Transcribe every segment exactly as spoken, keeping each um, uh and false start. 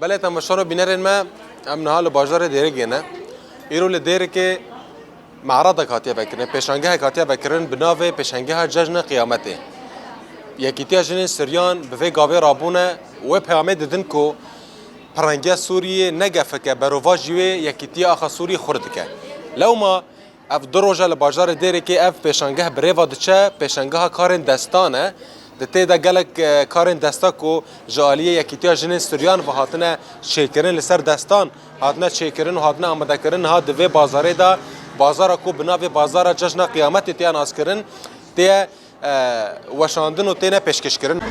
Belê temaşan û bînerên me, em niha li bajarê Dêrikê ne. Îro li Dêrikê me'radek hatiye vekirin, pêşangehek hatiye vekirin bi navê Pêşangeha Cejna Qiyametê. Yekîtiya Jinên Suryan bi vê gavê rabûne, wê peyamê didin ku pirangiya Sûriyê ne gefik e, berovajî wê yekîtiya axa Sûriyê xurt dike. Lewma ev du roja li bajarê Dêrikê ev pêşangeh bi rê ve diçe, pêşangeha karên destan e. Di tê de gelek, e, karên desta ku ji aliyê Yekîtiya Jinên Suryan ve hatine çêkirin, li ser destan hatine çêkirin û hatine amadekirin, niha di vê bazarê de, bazara ku bi navê Bazara Cejna Qiyametê tê naskirin, tê, e, weşandin û têne pêşkêşkirin.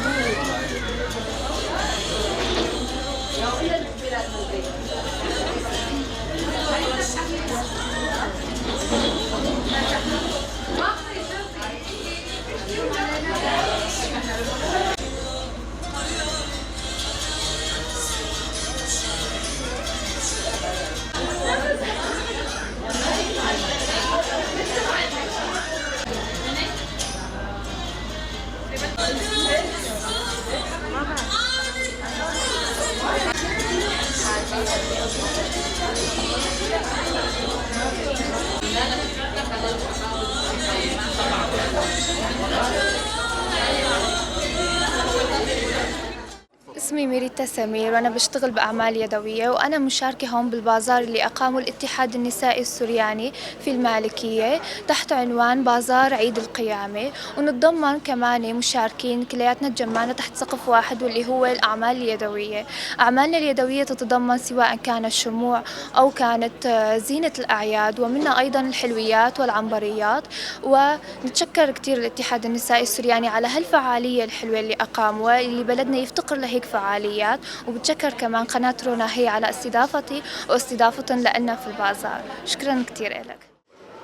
اسمي ميريتا سمير، وأنا بشتغل بأعمال يدوية، وأنا مشاركة هون بالبازار اللي أقامه الاتحاد النسائي السرياني في المالكية تحت عنوان بازار عيد القيامة، ونتضمن كمان مشاركين كلياتنا تجمعنا تحت سقف واحد، واللي هو الأعمال اليدوية. أعمالنا اليدوية تتضمن سواء كان الشموع أو كانت، آه، زينة الأعياد، ومنها أيضًا الحلويات والعنبريات. ونتشكر كتير الاتحاد النسائي السرياني على هالفعالية الحلوة اللي أقاموها، اللي بلدنا يفتقر لهيك فعاليات. وبتشكر كمان قناة رونا هي على استضافتي واستضافتهم لنا في البازار. شكرًا كتير إلك.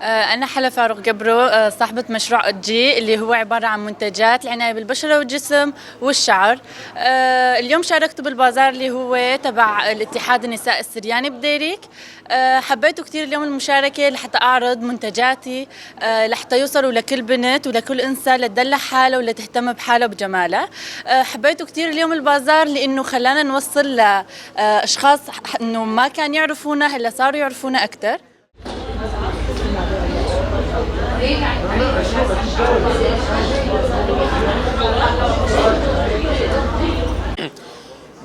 آه، أنا حلا فاروق جبرو، آه، صاحبة مشروع أوتجي اللي هو عبارة عن منتجات العناية بالبشرة والجسم والشعر. آه، اليوم شاركت بالبازار اللي هو تبع الاتحاد النساء السرياني بديريك. آه، حبيته كتير اليوم المشاركة لحتى أعرض منتجاتي، آه، لحتى يوصلوا لكل بنت ولكل أنثى لتدلع حالها ولتهتم بحالها وبجمالها. آه، حبيته كتير اليوم البازار لأنه خلانا نوصل ل، آه، أشخاص ح-، إنه ما كان يعرفونا، هلا صاروا يعرفونا أكتر.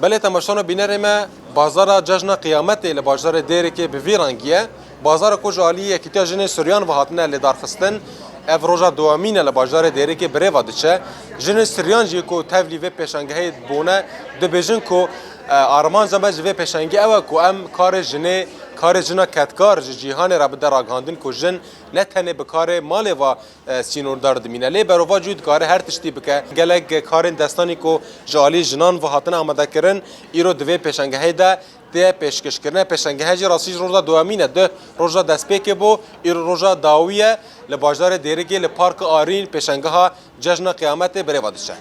Belê temaşan û bînerê me, bazara Cejna Qiyametê li bajarê Dêrikê bi vî rengî ye. Bazara ku ji aliyê Yekîtiya Jinên Suryan ve hatine lêdarxistin, ev roja dewemîn e li bajarê Dêrikê bi rê ve diçe. Jinên Suryan jî ku tevlî vê pêşangehê bûne, dibêjin ku, e, armanca me ji vê pêşangê ew e ku em karê jinê, karê jina kedkar ji cîhanê re bide ragihandin ku jin ne tenê bi karê malê ve, e, sînordar dimîne. Lê berovajî wî dikare her tiştî bike. Gelek karên destanî ku ji alî jinan ve hatine amadekirin, îro di vê pêşangehê de tê pêşkêşkirine. Pêşangehe jî rastî ji roja dewemîn e. Duh roja destpêkê bû, îro roja dawî ye. Li bajarê Dêrikê li Parka Arîn pêşangeha Cejna Qiyametê bi rê ve diçe.